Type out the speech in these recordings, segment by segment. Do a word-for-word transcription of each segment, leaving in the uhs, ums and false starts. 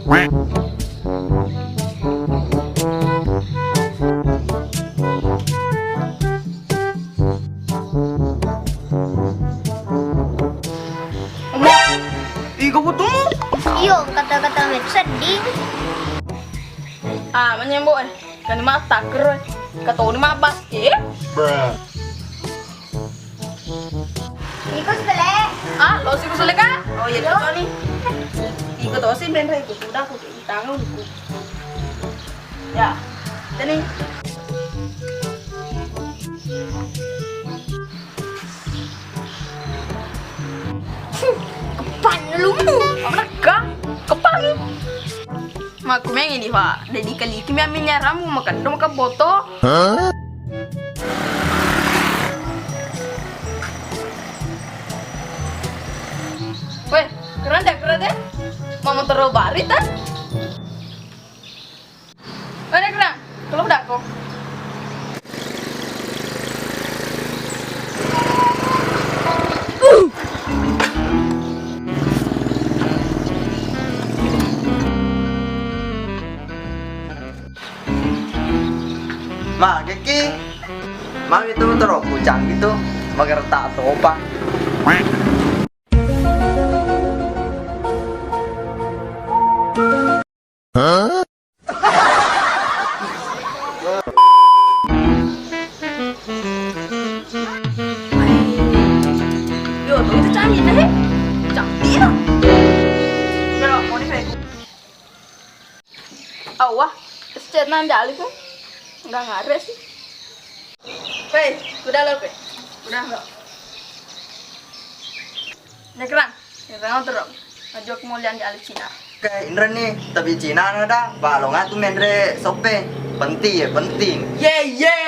Ih, kau butuh? Iyo, kata-kata itu sedih. Ah, menyembuh, eh. Kani mata kero, eh. Katoni mabas, eh. Iko sele. Ah, lo siko sele ka? Oh iya, iko ni. Iko to si menre iko, udah aku tangan aku. Ya, tadi. Kepan lumu, apa kah? Kepan. Makkumengi di fa, de dikaliki mi ammi nyaramu, makan do makan boto. Weh, keren deh, keren deh. Mau motor baru, tan? Weh, keren. Kalau udah kok. Ma, keki. Mami tu terus kucang gitu. Magertak topa. Yo, tuh itu canggih deh. Canggih lah. Pero mau di Facebook. Awah, chat nang jali ku. Nggak ngaret sih. Weh, udah lo, Pe. Udah lo. Nyekrang, nyekrang terus. Ajo kemuliaan di alis Cina. Oke, Indra nih, tapi Cina ada, balong atu menre sope. Penting ya, penting. Ye, ye.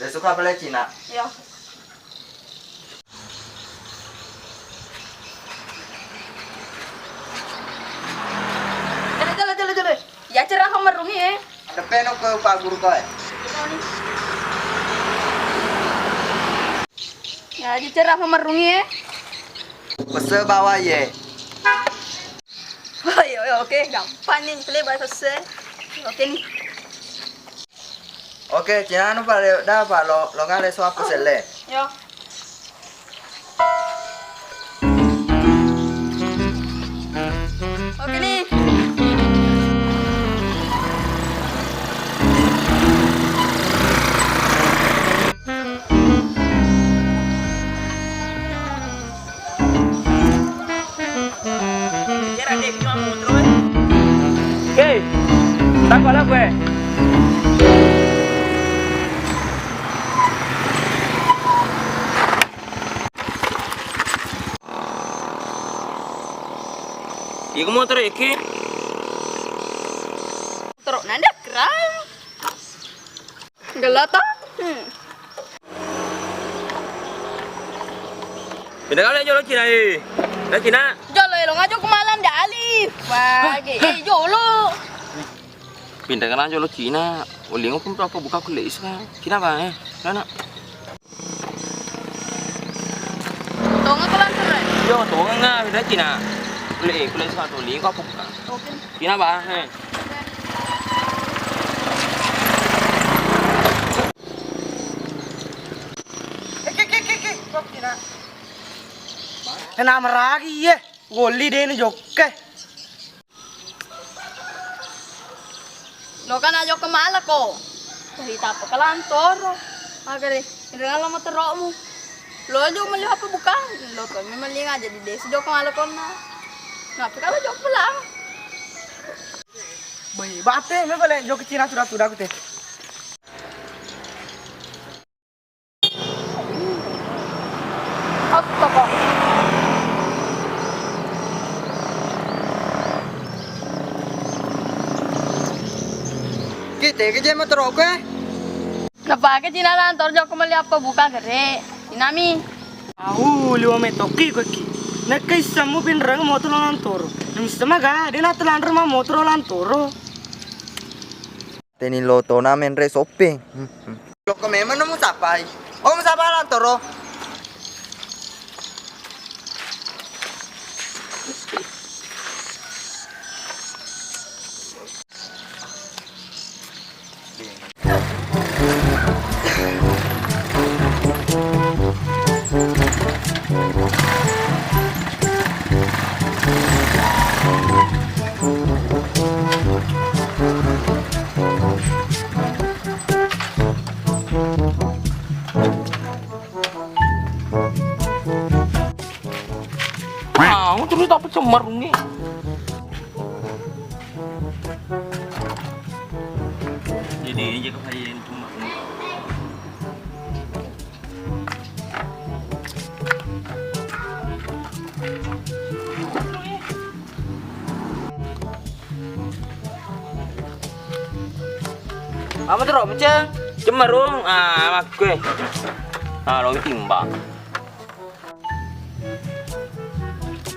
Besok apa lagi Cina? Iya. Jale, jale, jale, jale. Ya, cerah kamu merungi, eh. Ada penok ke Pak Guru kau, eh. Ya, cerah kamu merungi, eh. Pese bawa, ye. Oh, iya, iya, oke, gampang nih. Pilih bahasa se. Oke nih. Oke, Cina anu, Pak, le-, dah, Pak, lo, lo ngale so apa sele? Yo. Oke nih. Hei, tako lah gue. Iko motor iki? Motor nanda kram. Gelo to? Hmm. Pindah kali jolo Cina, eh. Nah, Cina. Jolo elo ngajo kemalan dali. Wah, ge, eh, jolo. Pindah kali jolo Cina. Ulingo pun apa buka kulit Islam. Cina, Bang, eh. Mana? Tonga ko lantur, eh? Yo, tonga nga, beda Cina. Kulit, kulit sepatu li, ko apa buka? Oke. Cina, Bang, eh. Eh, ke, ke, ke, ke. Kok Cina? Kena meragi, ye. Goli deh ini jokke. Lo kan ajo ke mala ko. Cerita apa ke lantoro? Magare, dengan lo motorokmu. Lo aja meli apa buka? Lo kan memang lihat aja di desa jo ke mala kona. Nah, tapi kalau jo pulang. Bayi, bate, me bale jo ke Cina sudah-sudah aku teh. Astaga. Kita ke jema teroko, eh? Napake Cina lantor jokko meli apa buka gere. Cinami. Au, liwa metoki koki. Nakka issammu pinreng motor lantoro. Nang issamaga, de natelanre ma motor lantoro. Teni lotona menre soppeng. Hmm, hmm. Jokko memang no musapai. Oh, musapa lantoro. Marungnge. Jadi ini jaga varian cuma. Apa tuh, Rom? Ceng? Cemma, Rom. Ah, makku, eh. Ah, lo timbang.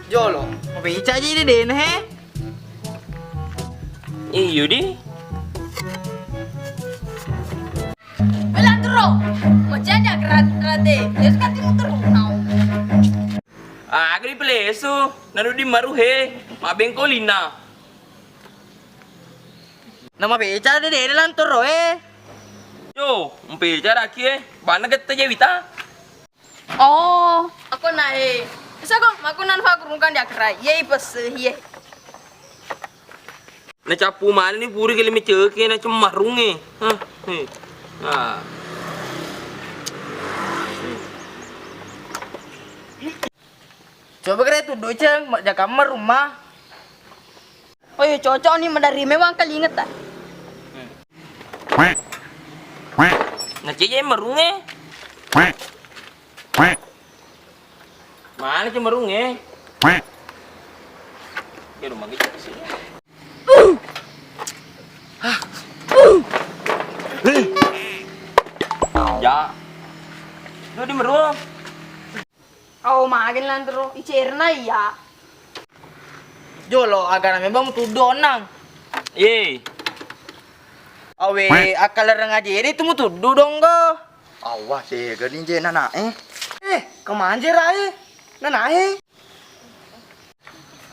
Jolo, apa ica aja ini deh, he? Iyo, di. Belantero, macaja gerat-gerate. Ya, sekarang timu terus, nau. Ah, agri pelesu, nanu di maruhe, mabengkolina. Nama beca de de lantoro e. Yo, mpeca raki e, bana gette je wita. Oh, aku nae. Bisa kok, aku nan fakurungkan di akhirai. Ye, ipes, ye. Na cappu mana ni puri kali meceke na cemmarung e. Hah, he. Ah. Coba kere tuddu, Ceng, ma-, jakamma rumah. Oh iya, cocok ni, madari memang kali inget, ah. Na cije merunge. Mana cije merunge? Ya rumah kita sih. Ya. Lu di merung. Oh, magen lantero, icerna iya. Jolo, agana memang mutuddu onnang. Ye. Awe, akkalereng ajere tu mutuddu donggo. Awwa, sega ninje nanae. Eh, kemanje rae? Nanae?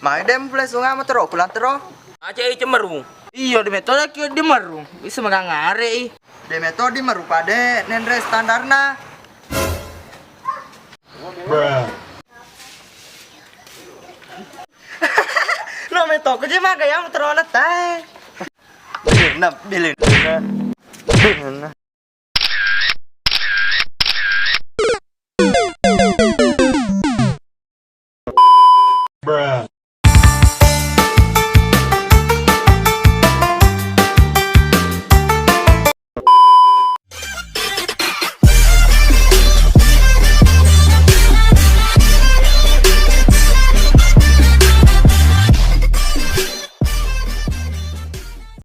Mai dem pule sunga motoro kulantero. Aja i cemeru. Iyo, de metode ki di meru. Bisa magang are i. De metode meru pade nenre standarna. Lo metoko je maga ya motoro na tae. Belen, belen. Belen.